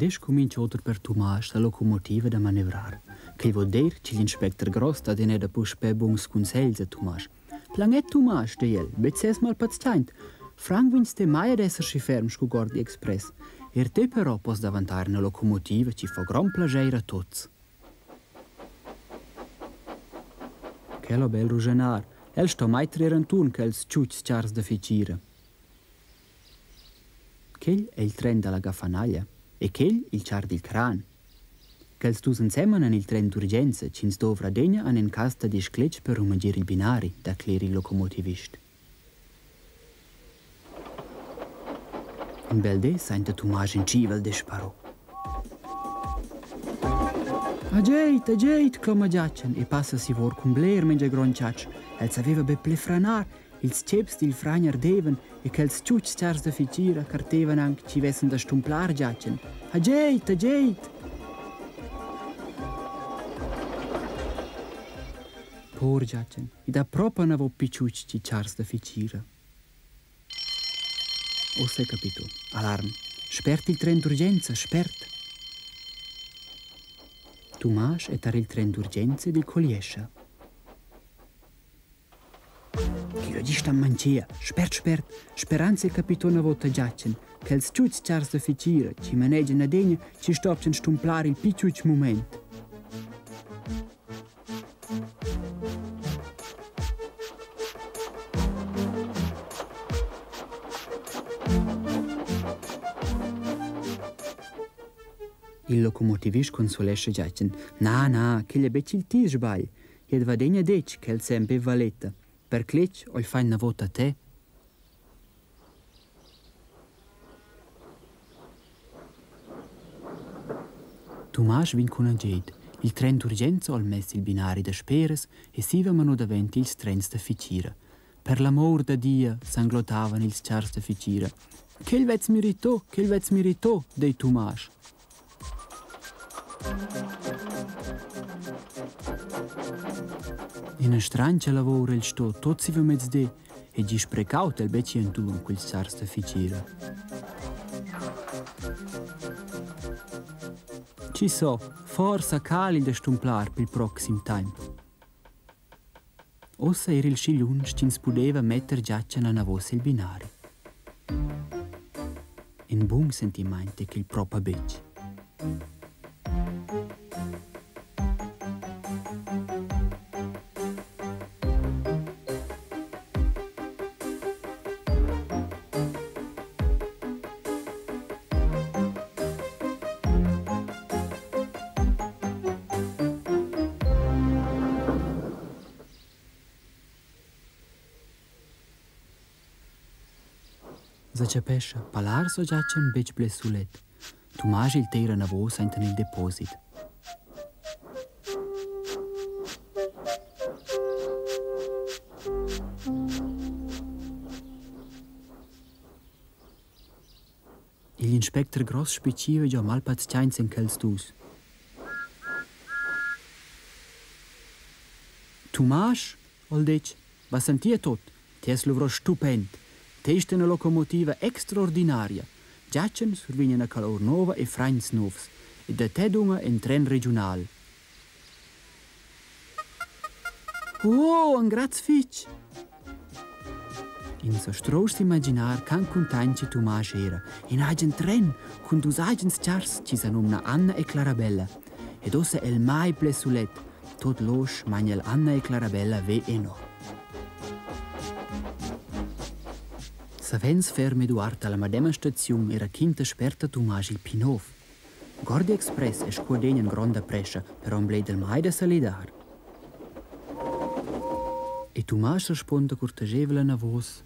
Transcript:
desch cumincha oter per Tumasch la locomotiva da manevrar. Quei vul dir ch'igl inspecter gross dat ineda puspè buns cunsegls a Tumasch. Planet Tumasch, di el, betg ses malpaziaint. Franc vegns te mai ad esser schi ferm scu Gordi Express. Er te però pos davantar ina locomotiva chi fa grond plageir a tuts. Quel ho bel ruschenar. El sto mai trer anturn quels tschutgs chars da fitgira. Quel è il tren dalla gaffanaglia e quel il char dil cran. Quels dus ensemen han il tren d'urgenza ch'ins dovra adegna en in cass da discletg per rumagir il binari, declera il locomotivist. In bel di sainta Tumasch in tschivel desparo. Ageit, ageit, cloma Giachen e passa si vor cun bler mengia grond chatsch. El saveva be pli franar Ils tscheps dil fragn ardevan e quels tschutgs chars da fitgira cartevan anc ch'i vessen da stumplar Giachen. Ageit, ageit! Por Giachen, i dà propa navot picciuts chi chars da fitgira. Ussa è capito. Alarm. Spert il tren d'urgenza, spert! Tumasch è tar il tren d'urgenza ed il colliescha. Chi ho gist am manchia, spert spert, speranza e capitò 'na vota Giachen, quels tuots chars da fitgira chi manegian adegna chi stopchan stumplar il pi tschütsch mumaint. Il locomotivist consolescha Giachen. Na, na, quel è betg il ti sbagl. Ed vadegna detg ch'el sempe valeta. Per cletg o'l fain 'na vota te. Tumasch vegn cun agid. Il tren d'urgenza ho'l mess il binari dasperas e siva mano davent ils trens da Fitgira. Per l'amur da Dia, sanglottavan ils chars da Fitgira. Quel vez merito, quel vez merito, dei Tumasch. Ina strancha lavur el sto tot zievamezdi e gist precaut el betg enturn quels chars da fitgira. Chi so, forsa cali da stumplar pil proxim temp. Ussa era il schi lunsch ch'ins pudeva metter Giachen anavos el binari. In bun sentiment è quel propa betg. Sa chapescha, Palars o Giachen betg bler sulet. Tumasch il teira enavos ainten il deposit. Igl inspecter gross spetgiva giò malpaziaints en quels dus. Tumasch, ho'l detg, va sentir tot, ti has luvro stupent. Te est üna locomotiva extraordinaria. Giachen survegn üna calour nouva e fragns nouvs e da te dunga ün tren regiunal. Oh, engraz fitg! Ins sa strusch s'imaginar can cuntegn che Tumasch era. In agen tren cun dus agens chars chi sa numna Anna e Clarabella. Ed ussa el mai ple sulet. Tot losch magna el Anna e Clarabella ve e no. Savens ferm Eduard alla madema staziun e raquinta spert a Tumasch il Pinov. Gordi Express è scuadegn en gronda prescha, però embleda el mai da salidar. E Tumasch respunda curtagevel anavos.